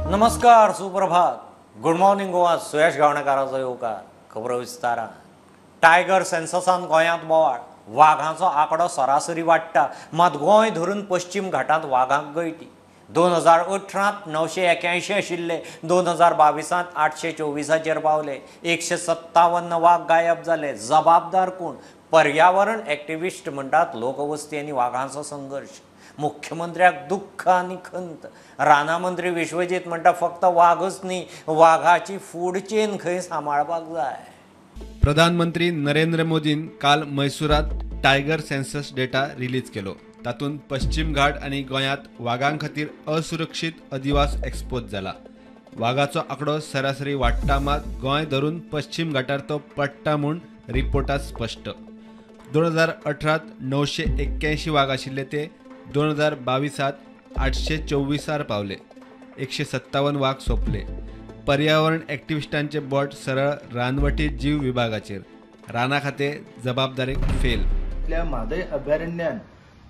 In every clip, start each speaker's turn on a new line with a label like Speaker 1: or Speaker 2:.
Speaker 1: नमस्कार, सुप्रभात, good morning Goa. सुयश गावणेकाराचो येवकार. खबरो विस्तारान. टायगर सेन्ससान गोंयांत बोवाळ. वाघांचो आंकडो सरासरी वाडटा, मात गोंय धरून पश्चिम घाटांत वाघांक गळटी. 2018 981 आशिल्ले, 2022 824 पावले. 157 वाघ गायब जाले. जबाबदार कोण? पर्यावरण एक्टिविस्ट म्हणटात लोकवस्ती आनी वाघांचो संघर्श. मुख्यमंत्र्याक दुख्ख आनी खंत. राना मंत्री विश्वजीत म्हणटा फक्त वाघच न्ही, वाघाची फूड चेन खंय सांबाळपाक जाय.
Speaker 2: प्रधानमंत्री नरेंद्र मोदीन काल मैसुरात टायगर सेन्सस डेटा रिलीज केलो. तातूंत पश्चिम घाट आनी गोंयांत वागां खातीर असुरक्षीत अधिवास एक्सपोज जाला. वागाचो आंकडो सरासरी वाडटा, मात गोंय धरून पश्चिम घाटार तो पडटा म्हूण रिपोर्टात स्पश्ट. 2018 981 वाग आशिल्ले ते 2022 824 पावले. 157 वाग सोंपले. पर्यावरण एक्टिविस्टांचे बोट सरळ रानवटी जीव विभागाचेर. राना खाते जबाबदारीक फेल.
Speaker 3: म्हादय अभयारण्यान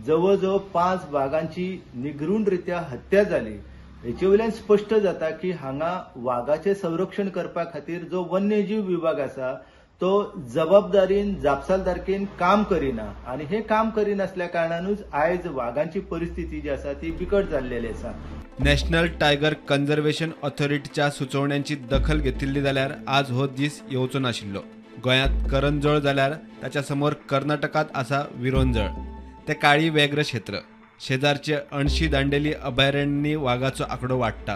Speaker 3: जवळ जवळ 5 वागांची निगरूणरित्या हत्या जाली. हेचे वयल्यान स्पश्ट जाता की हांगा वागाचें संरक्षण करपा खातीर जो वन्यजीव विभाग आसा तो जबाबदारीन, जापसालदारकेन काम करिना आनी हे काम करिनासल्या कारणानूच आयज वागांची परिस्थिती जी आसा ती बिकट जाल्लेली आसा.
Speaker 2: नॅशनल टायगर कन्झर्वेशन ऑथॉरिटीच्या सुचोवण्यांची दखल घेतिल्ली जाल्यार आज हो दीस येवचो नाशिल्लो. गोंयांत करंजोळ जाल्यार ताच्या समोर कर्नाटकांत आसा विरोंजळ. ते काळी व्याघ्र क्षेत्र. शेजारचे अणशी दांडेली अभयारण्यांनी वागाचो आंकडो वाडटा.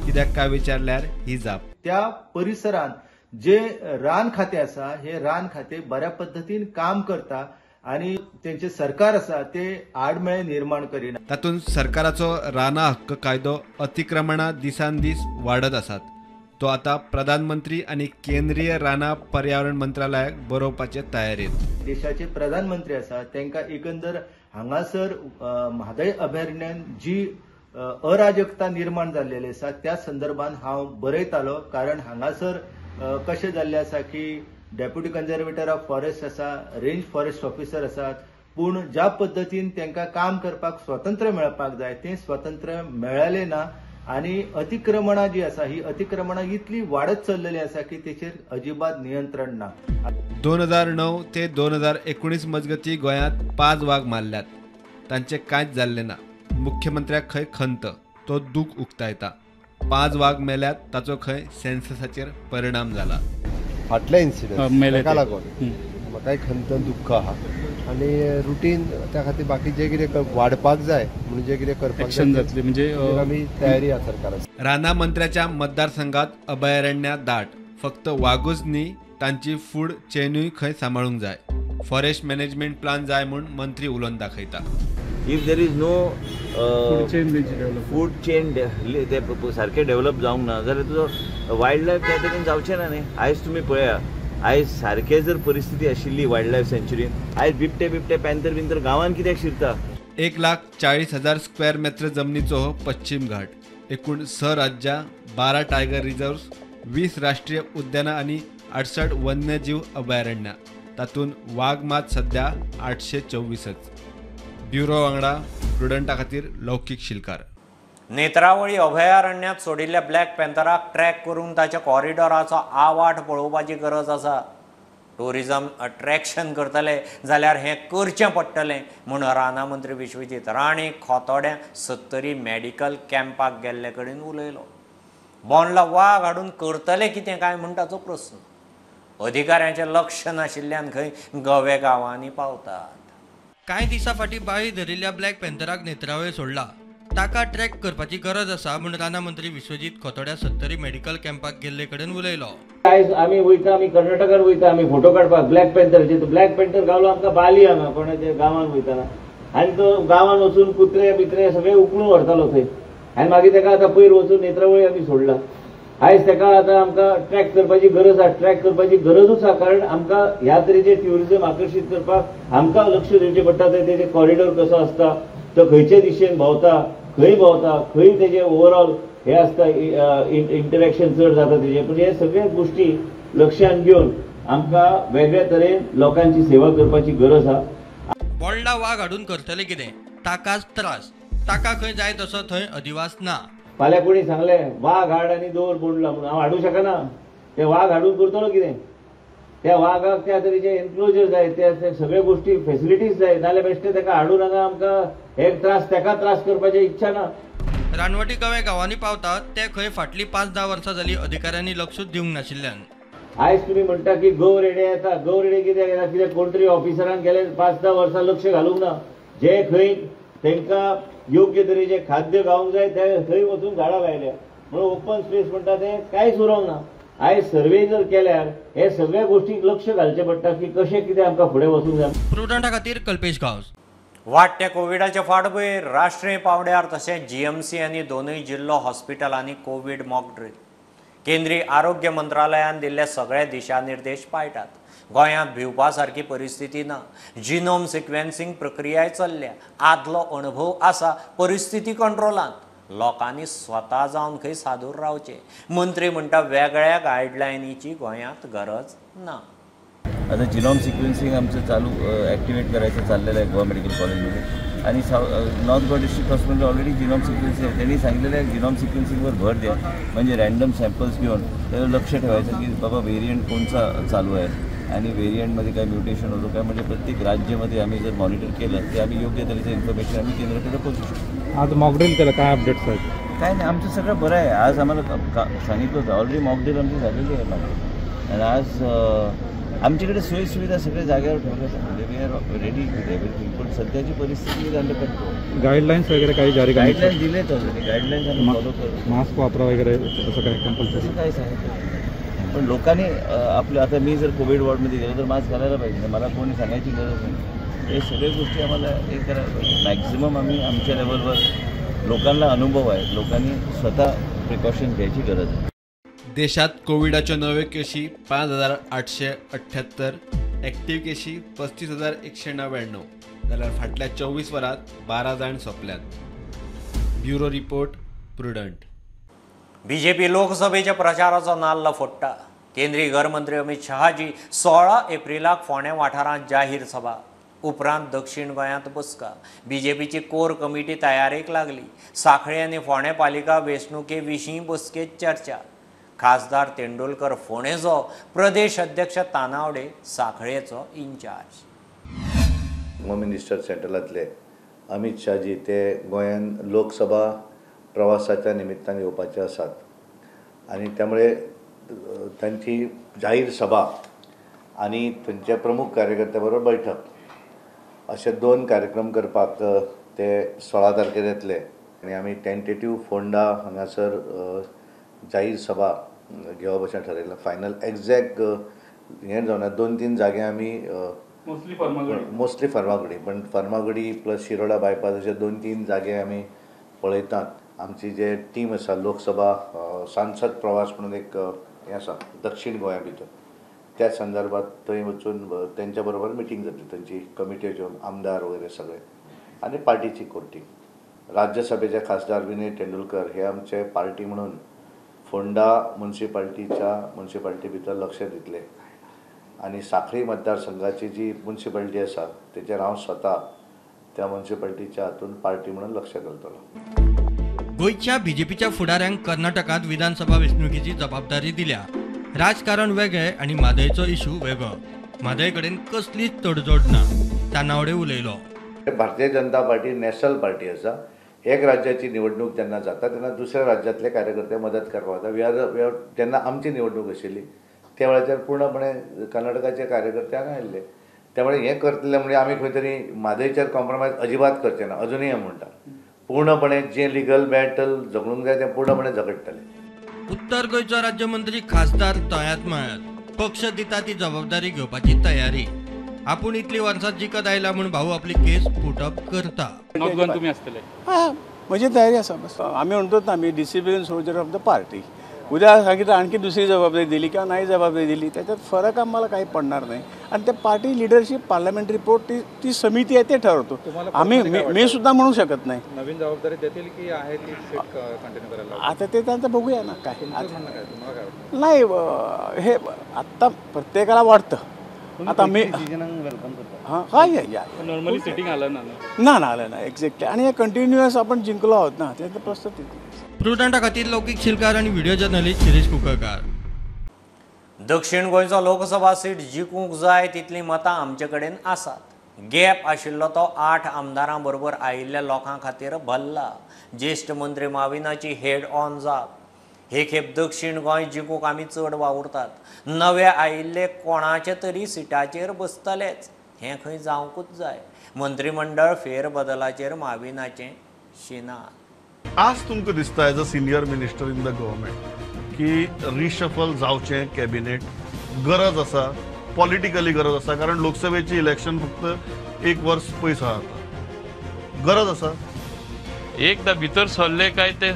Speaker 2: कित्याक काय विचारल्यार ही जाप.
Speaker 3: त्या परिसरांत जे रान खाते आसा हे रान खाते बऱ्या पद्दतीन काम करता आनी तेंचे सरकार आसा ते आडमेळे निर्माण करिना.
Speaker 2: तातूंत सरकाराचो राना हक्क कायदो अतिक्रमणां दिसान दीस वाडत आसात. तो आतां प्रधानमंत्री आनी केंद्रीय राना पर्यावरण मंत्रालयाक बरोवपाचे तयारेंत.
Speaker 3: देशाचे प्रधानमंत्री आसा तांकां एकंदर हांगासर म्हादय अभयारण्यान जी अराजकता निर्माण जाल्लेली आसा त्या संदर्भात हांव बरयतालो. कारण हांगासर कशें जाल्लें आसा की डेप्युटी कन्झर्वेटर ऑफ फॉरेस्ट आसा, रेंज फॉरेस्ट ऑफिसर आसात, पूण ज्या पद्दतीन तांकां काम करपाक स्वातंत्र्य मेळपाक जाय तें स्वातंत्र्य मेळलें ना आनी अतिक्रमणां जी आसा ही अतिक्रमणां इतली वाडत चल्लेली आसा की तेचेर अजिबात नियंत्रण ना.
Speaker 2: 2009 ते 2019 मजगती गोंयांत 5 वाग मारल्यात. तांचें कांयच जाल्लें ना. मुख्यमंत्र्याक खंय खंत, तो दूख उक्तायता. 5 वाग मेल्यात ताचो खंय सेन्ससाचेर परिणाम जाला.
Speaker 4: फाटले इन्सिडंट ताका लागून म्हाकाय खंत दुख्ख आहा आनी रुटीन त्या खातीर बाकी जे कितें वाडपाक जाय म्हणून जे कितें करपाक जातलें म्हणजे आमी तयारी आहा सरकाराची.
Speaker 2: राना मंत्र्याच्या मतदारसंघात अभयारण्यां दाट. फक्त वागूच न्ही, तांची फूड चेनूय खंय सांबाळूंक जाय. फॉरेस्ट मॅनेजमेंट प्लान जाय म्हूण मंत्री उलोवन दाखयता.
Speaker 5: If there is no food chain सारकें डेव्हलप जावंक ना जाल्यार तुजो वायल्ड लायफ त्या तरेन जावचें ना न्ही. आयज तुमी पळया, आयज सारकें जर परिस्थिती आशिल्ली वायल्ड लायफ सँच्युरीन, आयज बिबटे बिबटे पॅन्थर बिंथर गांवांत कित्याक शिरता?
Speaker 2: 1,40,000 स्क्वेअर मेत्र जमनीचो हो पश्चिम घाट. एकूण 6 राज्यां, 12 टायगर रिझर्व्स, 20 राष्ट्रीय उद्यानां आनी 68 वन्यजीव अभयारण्यां. तातूंत वाग मात सध्या 824च. ब्युरो वांगडा प्रुडंटा खातीर लौकीक शिलकार.
Speaker 1: नेत्रावळी अभयारण्यात सोडिल्ल्या ब्लॅक पॅन्थराक ट्रॅक करून ताच्या कॉरिडॉराचो आवाठ पळोवपाची गरज आसा. टुरिझम अट्रॅक्शन करतले जाल्यार हें करचें पडटलें म्हूण राना मंत्री विश्वजीत राणे खोतोड्यां 70 मेडिकल कॅम्पाक गेल्ले कडेन उलयलो. बोंडला वाग हाडून करतले कितें काय म्हूण ताचो प्रस्न. अधिकाऱ्यांचें लक्ष नाशिल्ल्यान खंय गवे गांवांनी पावतात.
Speaker 6: कांय दिसां फाटीं बाळी धरिल्ल्या ब्लॅक पॅन्थराक नेत्रावळी सोडला. ताका ट्रॅक करपाची गरज आसा म्हूण राना मंत्री विश्वजीत खोतोड्या 70 मेडिकल कॅम्पाक गेल्ले कडेन उलयलो.
Speaker 5: आयज आमी वयता, आमी कर्नाटकान वयता, आमी फोटो काडपाक ब्लॅक पॅन्थराचे. ब्लॅक पॅन्थर गावलो आमकां बाली हांगा कोणाच्या गांवान वयतना आनी तो गांवान वचून कुत्रे बित्रे सगळे उखलून व्हरतालो थंय आनी मागीर ताका आतां पयर वचून नेत्रावळी आमी सोडला. आयज ताका आतां आमकां ट्रॅक करपाची गरज आसा. ट्रॅक करपाची गरजूच आसा, कारण आमकां ह्या तरेचे ट्युरिझम आकर्शीत करपाक आमकां लक्ष दिवचें पडटा. तेजे कॉरिडॉर कसो आसता, तो खंयचे दिशेन भोंवता, खंय भोंवता, खंय तेजे ओवरऑल हे आसता, इंटरॅक्शन चड जाता तेजे. पूण हे सगळे गोश्टी लक्षांत घेवन आमकां वेगळे तरेन लोकांची सेवा करपाची गरज आसा.
Speaker 6: बोंडला वाग हाडून करतले कितें? ताकाच त्रास. ताका खंय जाय तसो थंय अधिवास ना.
Speaker 5: फाल्यां कोणी सांगलें वाग हाड आनी दवर बोंडला म्हणून, हांव हाडूंक शकना. ते वाग हाडून करतलो कितें? त्या वागाक त्या तरेचे एन्क्लोजर जाय, त्या सगळे गोष्टी फेसिलिटीज जाय, नाल्यार बेश्टे ताका हाडून हांगा आमकां हे त्रास ताका त्रास करपाची इच्छा ना.
Speaker 6: रानवटी गवे गांवांनी पावतात ते खंय फाटलीं 5-10 वर्सां जाली अधिकाऱ्यांनी लक्षूच दिवंक नाशिल्ल्यान.
Speaker 5: आयज तुमी म्हणटा की गव रेडे येता, गव रेडे कित्याक येता? कित्याक कोण तरी ऑफिसरान गेले 5-10 वर्सां लक्ष घालूंक ना. जे खंय तांकां योग्य तरेचे खाद्य गावंक जाय ते थंय वचून झाडां लायल्या, म्हणून ओपन स्पेस म्हणटा ते कांयच उरोंक ना. आयज सर्वे जर केल्यार हे सगळ्या गोष्टीक लक्ष घालचें पडटा की कशें कितें आमकां फुडें वचूंक जाय.
Speaker 6: प्रुडंटा खातीर कल्पेश गांवस.
Speaker 1: वाडट्या कोविडाच्या फाटभुंयेर राष्ट्रीय पांवड्यार तशेंच जीएमसी आनी दोनूय जिल्लो हॉस्पिटलांनी कोवीड मॉक ड्रील. केंद्रीय आरोग्य मंत्रालयान दिल्ले सगळे दिशानिर्देश पाळटात. गोंयांत भिवपा सारकी परिस्थिती ना. जिनोम सिक्वेन्सिंग प्रक्रियाय चल्ल्या. आदलो अणभव आसा, परिस्थिती कंट्रोलांत. लोकांनी स्वता जावन खंय सादूर रावचें. मंत्री म्हणटा वेगळ्या गायडलायनीची गोंयांत गरज ना.
Speaker 7: आता जिनोम सिक्वेन्सिंग आमचं चालू ॲक्टिवेट करायचं चाललेलं आहे गोवा मेडिकल कॉलेजमध्ये आणि north Goa district hospital already genome sequencing आहे. त्यांनी सांगितलेलं आहे जिनोम सिक्वेन्सिंगवर भर द्या, म्हणजे रँडम सॅम्पल्स घेऊन त्याला लक्ष ठेवायचं की बाबा व्हेरियंट कोणचा चालू आहे आणि व्हेरियंटमध्ये काय म्युटेशन होतं काय, म्हणजे प्रत्येक राज्यामध्ये आम्ही जर मॉनिटर केलं तर आम्ही योग्य तऱ्हेचं इन्फॉर्मेशन आम्ही केंद्राकडे पोहोचू शकतो.
Speaker 8: आज मॉकड्रिल केलं, काय अपडेट्स आहेत?
Speaker 7: काय नाही, आमचं सगळं बरं आहे. आज आम्हाला सांगितलं होतं ऑलरेडी मॉकड्रिल आमची झालेली आहे मागे, आणि आज आमच्याकडे सोयीसुविधा सगळ्या जागेवर ठेवल्या, म्हणजे we are ready with everything. पण सध्याची परिस्थिती is under control.
Speaker 8: Guidelines वगैरे काही जारी?
Speaker 7: गाईडलाईन्स दिलेत ऑलरेडी, गाईडलाईन्स आम्ही फॉलो करू.
Speaker 8: मास्क वापरा वगैरे असं काय कंपल्सरी
Speaker 7: तसं काय सांगितलं, पण लोकांनी आपलं आता मी जर कोविड वॉर्डमध्ये गेलो तर मास्क घालायला पाहिजे, मला कोणी सांगायची गरज नाही. हे सगळ्या गोष्टी आम्हाला हे करायला पाहिजे. मॅक्झिमम आम्ही आमच्या लेवलवर लोकांना अनुभव आहे, लोकांनी स्वतः प्रिकॉशन्स घ्यायची गरज आहे.
Speaker 2: देशात कोविडाच्यो नव्यो केशी 5878, एक्टिव्ह केशी 35,199, जाल्यार फाटल्या 24 वरांत 12 जाण सोंपल्यात. Bureau report, Prudent.
Speaker 1: BJP लोकसभेच्या प्रचाराचो नाल्ल फोडटा. केंद्रीय गृहमंत्री अमित शहाजी 16 एप्रिलाक फोंडें वाठारांत जाहीर सभा, उपरांत दक्षिण गोंयांत बसका. बीजेपीची कोर कमिटी तयारेक लागली. सांखळी आनी फोंडें पालिका वेंचणुके विशीं बसकेंत चर्चा. खासदार तेंडुलकर फोंडेचो, प्रदेश अध्यक्ष तानावडे सांखळेचो इन्चार्ज.
Speaker 3: होम मिनिस्टर सेंट्रलांतले अमित शहाजी ते गोंयांत लोकसभा प्रवासाच्या निमित्तान येवपाचे आसात आनी त्यामुळे तांची जाहीर सभा आनी थंयच्या प्रमुख कार्यकर्त्या बरोबर बैठक अशे 2 कार्यक्रम करपाक ते 16 तारखेर येतले आनी आमी टेंटेटीव फोंडा हांगासर जाहीर सभा घेवप अशें ठरयलां. फायनल एग्जॅक्ट हें जावना, 2-3 जागे आमी मोस्टली फर्मागुडी, पण फर्मागुडी प्लस शिरोडा बायपास अशे 2-3 जागे आमी पळयतात. आमची जे टीम आसा लोकसभा सांसद प्रवास म्हणून एक हें आसा दक्षिण गोंया भितर, त्या संदर्भात थंय वचून तेंच्या बरोबर मिटींग जातली, थंयची कमिटीच्यो आमदार वगैरे सगळे आनी पार्टीची कोर टीम. राज्यसभेचे खासदार विनय तेंडुलकर हे आमचे पार्टी म्हणून फोंडा मुन्सिपाल्टी भितर लक्ष दितले आनी सांखळी मतदारसंघाची जी मुन्सिपाल्टी आसा तेचेर हांव स्वता त्या मुन्सिपाल्टीच्या हातून पार्टी म्हणून लक्ष घालतलो.
Speaker 6: गोंयच्या बीजेपीच्या फुडाऱ्यांक कर्नाटकांत विधानसभा वेंचणुकेची जबाबदारी दिल्या. राजकारण वेगळें आनी म्हादयचो इशू वेगळो. म्हादय कडेन कसलीच तडजोड ना, तानावडे उलयलो.
Speaker 3: Bharatiya Janata party national party आसा. एक राज्याची निवडणूक जेन्ना जाता तेन्ना दुसऱ्या राज्यांतले कार्यकर्ते मदत करपाक वता. We are जेन्ना आमची निवडणूक आशिल्ली त्या वेळाचेर पूर्णपणे कर्नाटकाचे कार्यकर्ते हांगा आयिल्ले. त्यामुळे हें करतले म्हणजे आमी खंय तरी म्हादयचेर कॉम्प्रोमायज अजिबात करचे ना. अजुनूय हांव म्हणटा पूर्णपणे जे लिगल बॅटल झगडूंक जाय तें पूर्णपणे झगडटले.
Speaker 6: उत्तर गोंयचो राज्यमंत्री खासदार तळ्यांत मळ्यांत पक्ष दिता ती जबाबदारी घेवपाची तयारी. आपूण इतली वर्सां जिखत आयला म्हूण भाऊ आपली केस पुटअप करता.
Speaker 8: तुमी आसतले?
Speaker 9: हां, म्हजी तयारी आसा. बस आमी म्हणटोच ना, आमी discipline soldier of the party. उद्या सांगितलं आणखी दुसरी जबाबदारी दिली किंवा नाही जबाबदारी दिली त्याच्यात फरक आम्हाला काही पडणार नाही. आणि ते पार्टी लिडरशिप पार्लमेंटरी बोर्ड ती समिती आहे ते ठरवतो. आम्ही मी सुद्धा म्हणू शकत नाही.
Speaker 8: नवीन जबाबदारी देतील की आहे ती सीट कंटिन्यू करायला?
Speaker 9: आता ते त्यांचं बघूया ना. काय नाही, हे आत्ता प्रत्येकाला वाटतं. आता मी हां हां या
Speaker 8: नॉर्मली सिटिंग आलं ना?
Speaker 9: ना ना आलं ना, एक्झॅक्टली. आणि हे कंटिन्युअस आपण जिंकलो आहोत ना, त्याचा प्रश्न तिथे.
Speaker 6: प्रुडंटा खातीर लौकीक शिलकार आनी व्हिडिओ जर्नलिस्ट शिरीष कुंकळकार.
Speaker 1: दक्षिण गोंयचो लोकसभा सीट जिखूंक जाय तितलीं मतां आमचे कडेन आसात. गॅप आशिल्लो तो 8 आमदारां बरोबर आयिल्ल्या लोकां खातीर भल्ला. ज्येश्ठ मंत्री माविनाची हेड ऑन जाप. हे खेप दक्षिण गोंय जिखूंक आमी चड वावुरतात. नवे आयिल्ले कोणाचे तरी सिटाचेर बसतलेच, हें खंय जावंकूच जाय. मंत्रीमंडळ फेरबदलाचेर माविनाचें शिनाल.
Speaker 10: आज तुमकां दिसता as a senior minister in the government की रिशफल जावचें कॅबिनेट गरज आसा, पॉलिटिकली गरज आसा, कारण लोकसभेची इलेक्शन फक्त 1 वर्स पयस आहा, आतां गरज आसा.
Speaker 11: एकदा भितर सरले काय ते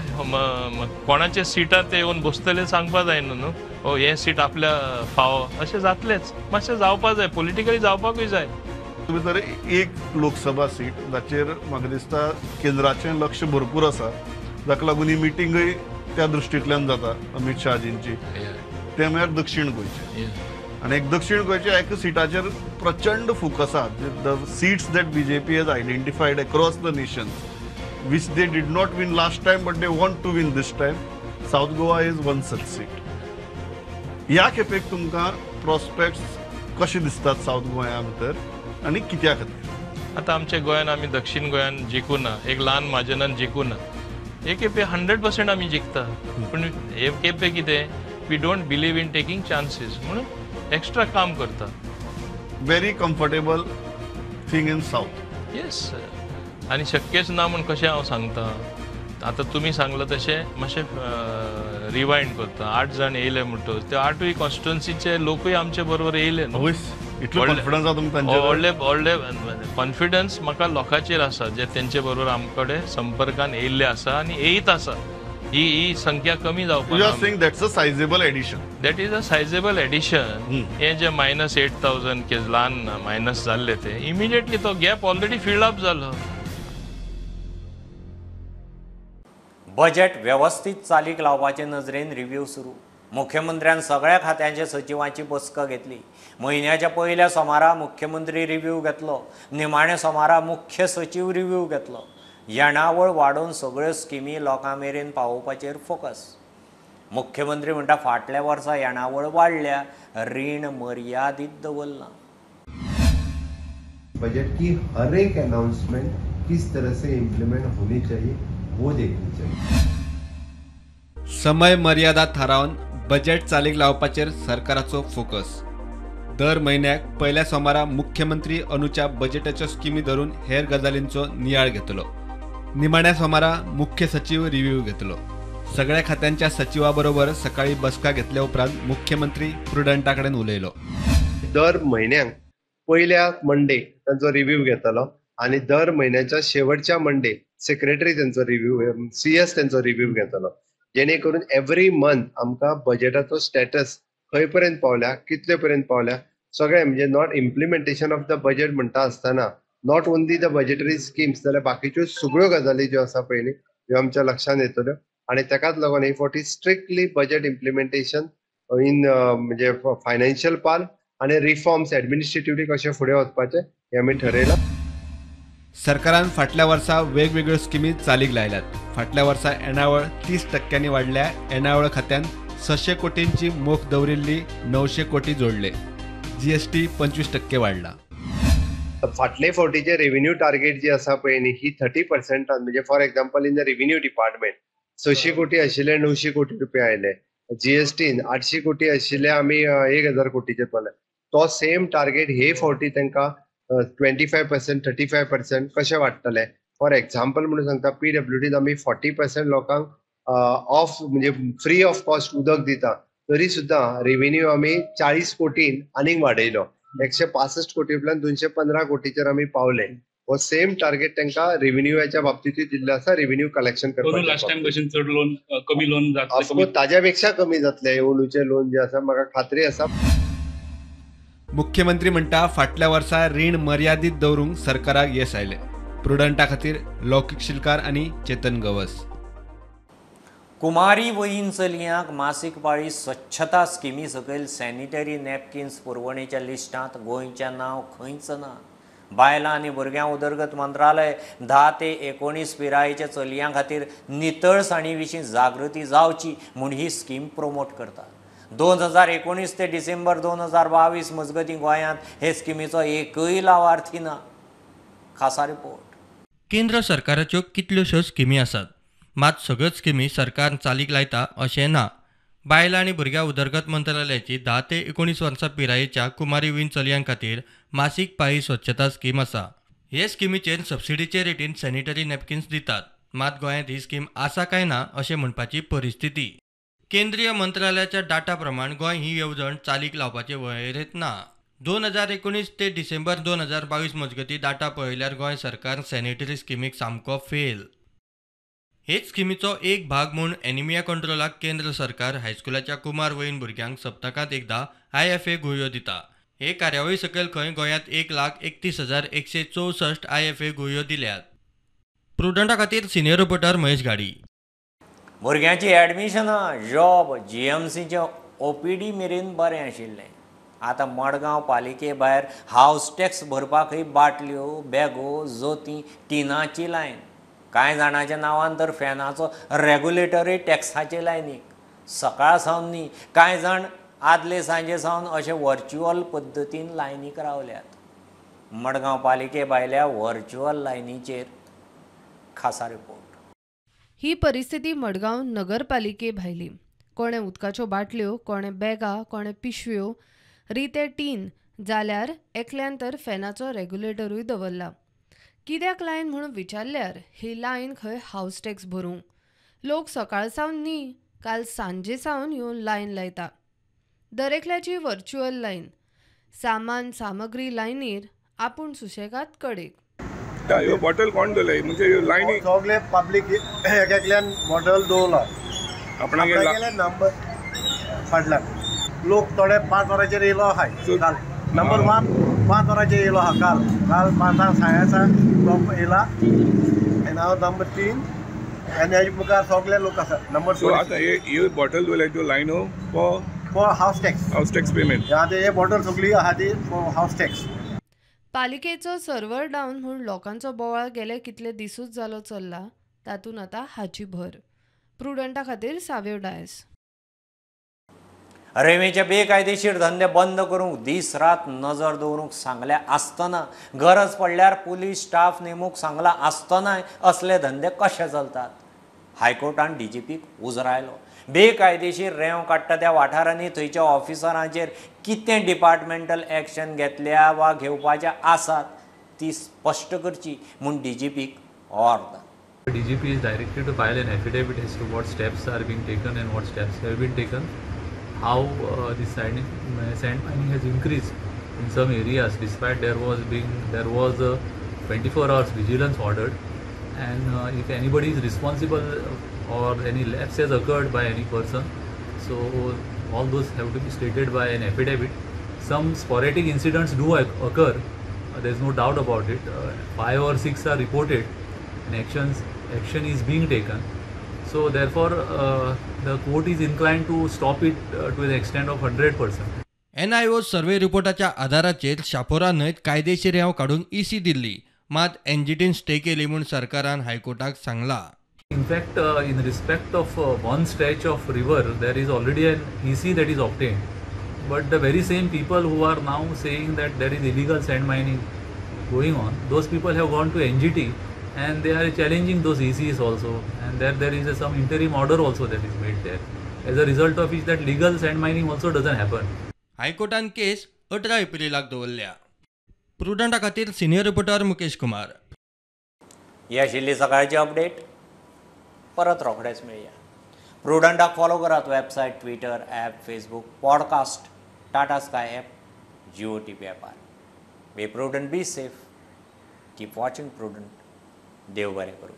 Speaker 11: कोणाचे सिटार ते येवन बसतले सांगपा जायना न्हू. ओ हें सीट आपल्या फावो अशें जातलेंच, मातशें जावपा जाय, पॉलिटिकली जावपाकूय जाय.
Speaker 10: भितर एक लोकसभा सीट जाचेर म्हाका दिसता केंद्राचें लक्ष भरपूर आसा, जाका लागून ही मिटींगय त्या दृश्टींतल्यान जाता अमित शहाजींची, तें म्हळ्यार दक्षिण गोंयचें. आनी एक दक्षिण गोंयच्या एका सिटाचेर प्रचंड फोकस आसा. The seats that BJP has identified across the nation which they did not win last time but they want to win this time, South Goa is one such seat. ह्या खेपेक तुमकां प्रोस्पेक्ट्स कशे दिसतात south गोंया भितर आनी कित्या खातीर?
Speaker 11: आतां आमच्या गोंयान आमी दक्षिण गोंयान जिखूना, एक ल्हान मार्जिनान जिखूना. हे खेपे 100% आमी जिखता, पूण हे खेपे कितें we don't believe in taking chances म्हणून एक्स्ट्रा काम करता.
Speaker 10: Very comfortable thing in south.
Speaker 11: Yes, आनी शक्यच ना म्हूण कशें हांव सांगता. आतां तुमी सांगलां तशें मातशें रिवायंड करता. 8 जाण येयले म्हणटकच ते 8ूय कॉन्स्टिट्युन्सीचे लोकूय आमचे बरोबर येयले न्हू. व्हडले व्हडले कॉन्फिडन्स म्हाका लोकांचेर आसा जे तेंचे बरोबर आमचे कडेन संपर्कान येयल्ले आसा आनी येयत आसा. ही ही संख्या कमी जावपाक.
Speaker 10: You are saying that's a sizable addition.
Speaker 11: That is a sizable addition. हे जे -8,000 के ल्हान मायनस जाल्ले ते इमिडिएटली तो गॅप ऑलरेडी फिल्ड अप जालो.
Speaker 1: बजेट वेवस्थीत चालीक लावपाचे नजरेन रिव्ह्यू सुरू. मुख्यमंत्र्यान सगळ्या खात्यांच्या सचिवांची बसका घेतली. म्हयन्याच्या पयल्या सोमारा मुख्यमंत्री रिव्ह्यू घेतलो, निमाण्या सोमारा मुख्य सचीव रिव्ह्यू घेतलो. येणावळ वाडोवन सगळ्यो स्किमी लोकां मेरेन पावोवपाचेर फोकस. मुख्यमंत्री म्हणटा फाटल्या वर्सा येणावळ वाडल्या, रीण मर्यादीत दवरलां.
Speaker 4: बजट की हर एक अनाउंसमेंट किस तरह से इम्प्लीमेंट होनी चाहिए वो देखनी चाहिए.
Speaker 2: समय मर्यादा थारावन बजेट चालीक लावपाचेर सरकाराचो फोकस. दर म्हयन्याक पयल्या सोमारा मुख्यमंत्री अनुच्या बजेटाच्यो स्किमी धरून हेर गजालींचो नियाळ घेतलो. निमाण्या सोमारा मुख्य सचीव रिव्ह्यू घेतलो. सगळ्या खात्यांच्या सचिवा बरोबर सकाळी बसका घेतल्या उपरांत मुख्यमंत्री प्रुडंटा कडेन उलयलो.
Speaker 4: दर म्हयन्याक पयल्या मंडे तांचो रिव्ह्यू घेतलो आनी दर म्हयन्याच्या शेवटच्या मंडे सेक्रेटरी त्यांचो रिव्ह्यू, सीएस त्यांचो रिव्ह्यू घेतलो, जेणे करून एवरी मंथ आमकां बजेटाचो स्टेटस खंय पर्यंत पावल्या, कितले पर्यंत पावल्या सगळें. म्हणजे not implementation of the budget म्हणटा आसतना not only the budgetary schemes जाल्यार बाकीच्यो सगळ्यो गजाली ज्यो आसा पयलीं ह्यो आमच्या लक्षांत येतल्यो. आनी ताकाच लागून हे फावटी स्ट्रिक्टली बजेट इम्प्लिमेंटेशन इन म्हणजे फायनान्शियल पार्ट आनी रिफॉर्म्स एडमिनिस्ट्रेटिवली कशें फुडें वचपाचें हें आमी ठरयलां.
Speaker 2: सरकारान फाटल्या वर्सा वेगवेगळ्यो स्किमी चालीक लायल्यात. फाटल्या वर्सा येणावळ 30% वाडल्या. येणावळ खात्यान 600 कोटींची मोख दवरिल्ली 900 कोटी जोडले. जीएसटी 25% वाडला.
Speaker 4: फाटले फावटीचे रेव्हेन्यू टार्गेट जी आसा पळय न्ही ही 30% म्हणजे for example in the revenue department 600 कोटी आशिल्ले 900 कोटी रुपया आयले. जीएसटीन 800 कोटी आशिल्ले आमी 1000 कोटीचेर पावले. तो सेम टार्गेट हे फावटी तांकां 25% 35% कशें वाडटलें. फॉर एक्झाम्पल म्हणून सांगता, पीडब्ल्यूडीन आमी 40% लोकांक ऑफ म्हणजे फ्री ऑफ कॉस्ट उदक दिता, तरी सुद्दां रेव्हेन्यू आमी 40 कोटीन आनीक वाडयलो. 165 कोटी उपरांत 215 कोटीचेर आमी पावले. हो सेम टार्गेट तांकां रेव्हेन्यूच्या बाबतींतूय दिल्लो आसा, रेव्हेन्यू कलेक्शन करपाक.
Speaker 8: लास्ट टायम भशेन चड लोन कमी लोन जातलें,
Speaker 4: ताज्या पेक्षा कमी जातलें अंदूचें लोन जें आसा, म्हाका खात्री आसा.
Speaker 2: मुख्यमंत्री म्हणटा फाटल्या वर्सा रीण मर्यादीत दवरूंक सरकाराक येस आयलें. प्रुडंटा खातीर लौकीक शिलकार आनी चेतन गवस.
Speaker 1: कुमारी वयीन चलयांक मासीक पाळी स्वच्छता स्किमी सकयल सॅनिटरी नॅपकिन्स पुरवणेच्या लिस्टांत गोंयचें नांव खंयच ना. बायलां आनी भुरग्यां उदरगत मंत्रालय 10 ते 19 पिरायेच्या चलयां खातीर नितळसाणी विशीं जागृती जावची म्हूण ही स्कीम प्रोमोट करता. 2019 ते डिसेंबर 2022 मजगतीं गोंयांत हे स्किमीचो एकूय लावार्थी ना. खासा रिपोर्ट.
Speaker 6: केंद्र सरकाराच्यो कितल्योश्यो स्किमी आसात, मात सगळ्योच स्किमी सरकार चालीक लायता अशें ना. बायलां आनी भुरग्यां उदरगत मंत्रालयाची 10 ते 19 वर्सां पिरायेच्या कुमारी वीन चलयां खातीर मासीक पाळी स्वच्छता स्कीम आसा. हे स्किमीचेर सबसिडीचे रेटीन सॅनिटरी नॅपकिन्स दितात, मात गोंयांत ही स्कीम आसा काय ना अशें म्हणपाची परिस्थिती. केंद्रीय मंत्रालयाच्या डाटा प्रमाण गोंय ही येवजण चालीक लावपाचे वळेरेंत ना. 2019 ते डिसेंबर 2022 मजगतीं डाटा पळयल्यार गोंय सरकार सॅनिटरी स्किमीक सामको फेल. हेच स्किमीचो एक भाग म्हूण एनिमिया कंट्रोलाक केंद्र सरकार हायस्कुलाच्या कुमार वयीन भुरग्यांक सप्तकांत एकदा IFA गुळयो दिता. हे कार्यावळी सकयल खंय गोंयांत 1,31,164 IFA गुळयो दिल्यात. प्रुडंटा खातीर सिनियर रिपोर्टर महेश गाडी.
Speaker 1: भुरग्यांची ॲडमिशनां, जॉब, GMCचें OPD मेरेन बरें आशिल्लें. आतां मडगांव पालिके भायर हावस टॅक्स भरपाकय बाटल्यो, बॅगो, जोतीं, टिनाची लायन. कांय जाणांच्या नांवान तर फॅनाचो रेगुलेटरूय टॅक्साचे लायनीक. सकाळ सावन न्ही, कांय जाण आदले सांजे सावन अशे व्हर्च्युअल पद्दतीन लायनीक रावल्यात. मडगांव पालिके भायल्या व्हर्च्युअल लायनीचेर खासा रिपोर्ट.
Speaker 12: ही परिस्थिती मडगांव नगरपालिके भायली. कोणे उदकाच्यो बाटल्यो, कोणे बॅगां, कोणे पिशव्यो, रिते टीन, जाल्यार एकल्यान तर फॅनाचो रेग्युलेटरूय दवरला. कित्याक लायन म्हणून विचारल्यार ही लायन खंय हावस टॅक्स भरूंक. लोक सकाळ सावन न्ही, काल सांजे सावन येवन लायन लायता. दरेकल्याची व्हर्च्युअल लायन. सामान सामग्री लायनीर आपूण सुशेगाद कडेक.
Speaker 13: ह्यो बॉटल कोण दवरले म्हणजे लायनी
Speaker 4: सगळे पब्लीक एक एकल्यान बॉटल दवरला आपणागेले नंबर फाटल्यान. लोक थोडे 5 वरांचेर येयलो आहाय. काल नंबर 1 5 वरांचेर येयलो आहा. काल काल 5 साड्या 5 येयला आनी हांव नंबर 3 आनी हेजे मुखार सगळे लोक आसा. नंबर
Speaker 13: 4. आतां ह्यो बॉटल दवरल्या त्यो लायनो for
Speaker 4: house tax,
Speaker 13: house tax payment.
Speaker 4: आतां हे बॉटल सगळी आहा ती फॉर हावस टॅक्स.
Speaker 12: पालिकेचो सर्वर डावन म्हूण लोकांचो बोवाळ गेले कितले दिसूच जालो चल्ला, तातूंत आतां हाची भर. प्रुडंटा खातीर साव्यो डायस.
Speaker 1: रेंवेचे बेकायदेशीर धंदे बंद करूंक दीस रात नजर दवरूंक सांगल्या आसतना, गरज पडल्यार पुलीस स्टाफ नेमूंक सांगला आसतनाय असले धंदे कशे चलतात? हायकोर्टान DGPक उजरायलो. बेकायदेशीर रेंव काडटा त्या वाठारांनी थंयच्या ऑफिसरांचेर कितें डिपार्टमेंटल एक्शन घेतल्या वा घेवपाच्या आसात ती स्पश्ट करची म्हूण DGPक ऑर्द.
Speaker 14: DGP is directed to file an affidavit as to what steps are being taken and what steps have been taken, how the sand mining has increased in some areas despite there was a 24 hours vigilance ordered, and if anybody is responsible or any lapse has occurred by any person, so all those have to be stated by an affidavit. Some sporadic incidents do occur, there is no doubt about it. 5 or 6 are reported and action is being taken. So therefore the court is inclined to stop it to an extent of 100%.
Speaker 6: NIO survey रिपोर्टाच्या आधाराचेर Chapora न्हंयत कायदेशीर रेंव काडूंक EC दिल्ली, मात NGTन stay केली म्हूण सरकारान हायकोर्टाक सांगला.
Speaker 14: In fact, in respect of one stretch of river, there is already an EC that is obtained. But the very same people who are now saying that there is illegal sand mining going on, those people have gone to NGT and they are challenging those ECs also, and there is some interim order also that is made there, as a result of which that legal sand mining also doesn't happen.
Speaker 6: हायकोर्टान case 18 एप्रिलाक दवरल्या. प्रुडंटा खातीर senior reporter Mukesh Kumar.
Speaker 1: ही आशिल्ली सकाळची update. परत रोखडेच मेळया. प्रुडंटाक follow करात website, Twitter, app, Facebook, podcast, Tata Sky app, Jio TV ॲपार. Be prudent, be safe, keep watching Prudent. देव बरें करूं.